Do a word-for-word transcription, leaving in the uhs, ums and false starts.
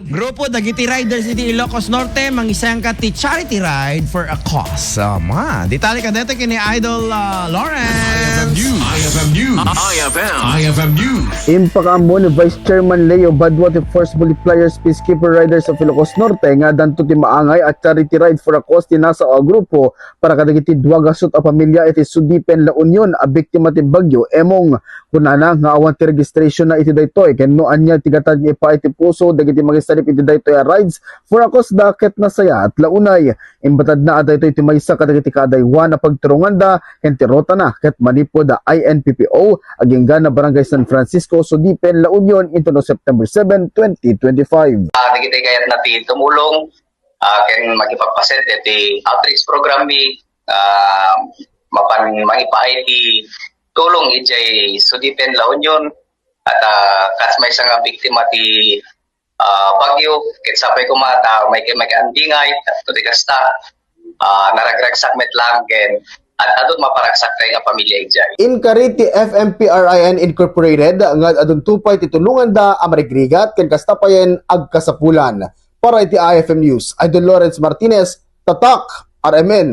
Grupo dagiti riders iti Ilocos Norte mangisengka ti charity ride for a cause. Sama. Detalye kadaytoy ken ni Idol, ah, Lawrence. I F M News. I F M News. I F M. I F M News. Impakaammo ni Vice Chairman Leo Badua ti Force Multipliers Peacekeeper Riders of Ilocos Norte nga adanto ti maangay a charity ride for a cause ti nasao a grupo para kadagiti dua gasut a pamilia iti Sudipen, La Union a biktima ti Bagyo Emong. Kunana nga awan ti registrationna iti daytoy ken no ania ti gatad nga ipaay ti puso dagiti mangisarip iti daytoy a rides for a cause da ket nasayaat la unay. Imbatadna a daytoy ti maysa kadagiti kaadaywan a pagturonganda ken ti rotana ket manipud I N P P O agingga na Barangay San Francisco, Sudipen, La Union, intono September seven, twenty twenty-five. Ah, dagiti kayatna ti tumulong, ah, ken makipagpaset iti outreach program mi, ah, mapan mangipaay ti tulong idiay Sudipen, La Union, at, ah, kas maysa nga biktima ti, ah, bagyo, ket sapay koma ta may, may kaandingay, ket ti kasta, ah, naragragsak met lang, ken at adun maparagsak tayo nga pamilya idiay. Inkari ti F M P R I N Incorporated nga adunto pay ti tulonganda a marigrigat ken kasta payen agkasapulan. Para iti I F M News, Idol Lawrence Martinez, Tatak, R M N.